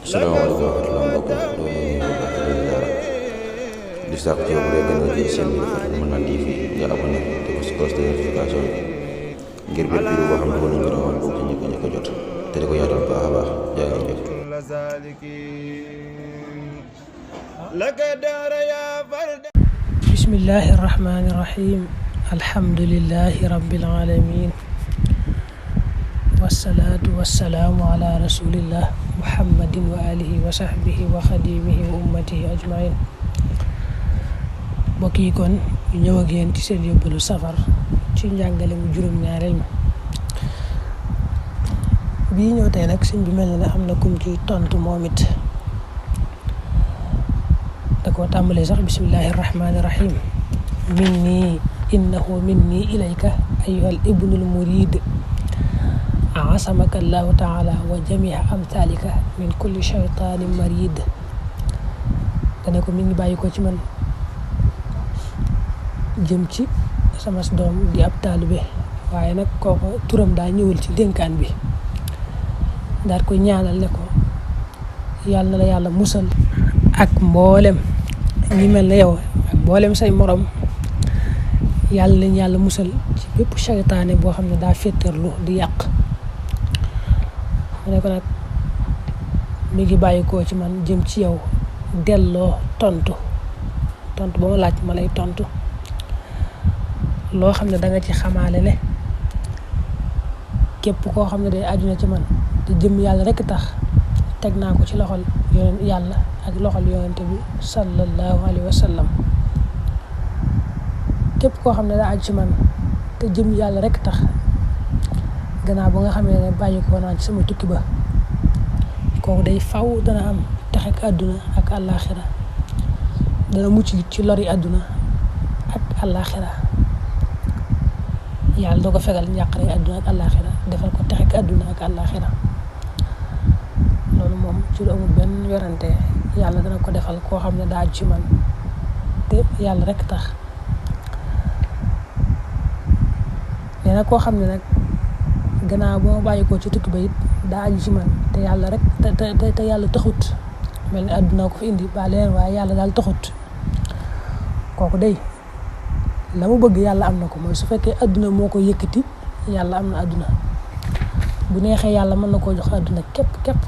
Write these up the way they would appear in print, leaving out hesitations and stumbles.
salaamaaleykum wa rahmatulah mbokk mi di sàkk ci yow bu dee gën a ji seen bi dafa mën naa TV nga abonné te ko si cloche de notification ngir bépp vidéo boo xam ne wala ñu rawal bokk ci ñi ko jot te di ko yaatal baax a baax jaa ngeen jëf. bismillahi rahmani rahim alhamdulillahi rabbil alamin wasalaatu wasalaamu ala rasulillah muhammadin wa alihi wa sahbihi wa xadimihi wa ummatihi ajmain. mbokk yi kon ñu ñëw ak yéen ci seen yóbbalu safar ci njàngale mu juróom-ñaareel mi bii ñëw tey nag sëñ bi mel na ne am na kum ci tontu moom it da koo tàmbalee sax bismillahi rahmani rahim minni innahu minni ilayka ayyuhal ibnul murid asamaka allahu taala wa jamia amthalika min kulli shaytanin marid. dane ko mi ngi bàyyi ko ci man jëm ci sama doom di ab taalibe waaye nag kooku turam daa ñëwul ci dénkaan bi daal koy ñaanal ne ko yàlla na la yàlla musal ak mboolem ñi mel ne yow ak mboolem say morom yàlla nañ yàlla musal ci bépp seytaane boo xam ne daa féttarlu di yàq. mu ne ko nag mi ngi bàyyi koo ci man jëm ci yow delloo tontu ba ma laaj ma lay tontu loo xam ne da nga ci xamaale ne képp koo xam ne day aju na ci man te jëm yàlla rekk tax teg naa ko ci loxol yàlla ak loxol yonente bi sallallahu alayhi wa sallam. képp koo xam ne daa aju ci man te jëm yàlla rekk tax gannaaw ba nga xamee ne bàyyi ko naa ci sama tukki ba kooku day faw dana am texe ak àdduna ak àllaaxira dana mucc ci lori àdduna ak àllaaxira yàlla doo ko fegal njàqare àdduna ak àllaaxira defal ko texe ak àdduna ak àllaaxira loolu moom ci lu amul benn werante yàlla dana ko defal koo xam ne daa aju ci man te yàlla rekk tax. nee na koo xam ne nag gannaaw boo bàyyi ko ci tukki ba it daa aju ci man te yàlla rek te yàlla taxut mel ni àdduna ko fi indi ba leen waaye yàlla daal taxut kooku day la mu bëgg yàlla am na ko mooy su fekkee àdduna moo ko yëkkati yàlla am na àdduna bu neexee yàlla mën na koo jox àdduna képp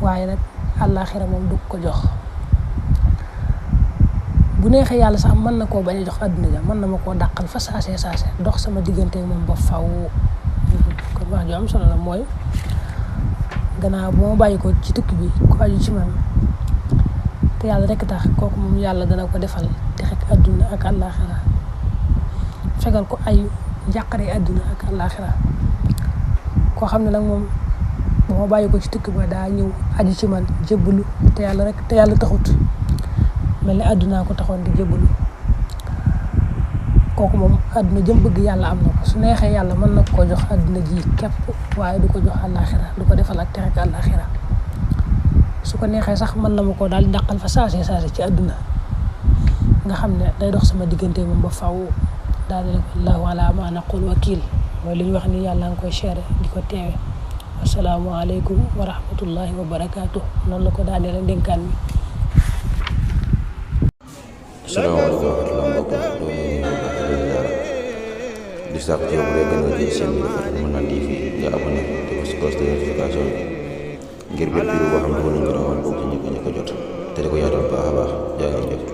waaye nag àllaaxira moom du ko jox. bu neexee yàlla sax mën na koo bañ a jox àdduna ja mën na ma koo dàqal fa saase dox sama diggante moom ba faw. kon wax ju am solo la mooy gannaaw boo ma bàyyi ko ci tukki bi ku aju ci man te yàlla rekk tax kooku moom yàlla dana ko defal te xekk àdduna ak àllaaxira fegal ko ay njàqare àdduna ak àllaaxira. koo xam ne nag moom boo ma bàyyi ko ci tukki ba daa ñëw aju ci man jébbalu te yàlla taxut mel ni àdduna ko taxoon di jébbalu kooku moom àdduna jëm bëgg yàlla am na ko su neexee yàlla mën na ko jox àdduna ji képp waaye du ko jox àllaaxira du ko defal ak texe ak àllaaxira. su ko neexee sax mën na ma ko daal dàqal fa saase ci àdduna nga xam ne day dox sama diggante moom ba faw daal di ko allahu ala ma naqul wakil mooy li ñu wax ni yàlla nga koy seere di ko teewe. asalaamaaleykum wa rahmatullahi wa barakaatu noonu la ko daal di la dénkaan mi. salaamaaleykum wa rahmatulah mbokk mi di sàkk ci yow bu dee gën a ji seen bi dafa mën naa TV nga abonné te ko si cloche de notification ngir bépp vidéo boo xam ne wala ñu rawal bokk ci ñi ko jot te di ko yaatal baax a baax jaa ngeen jëf.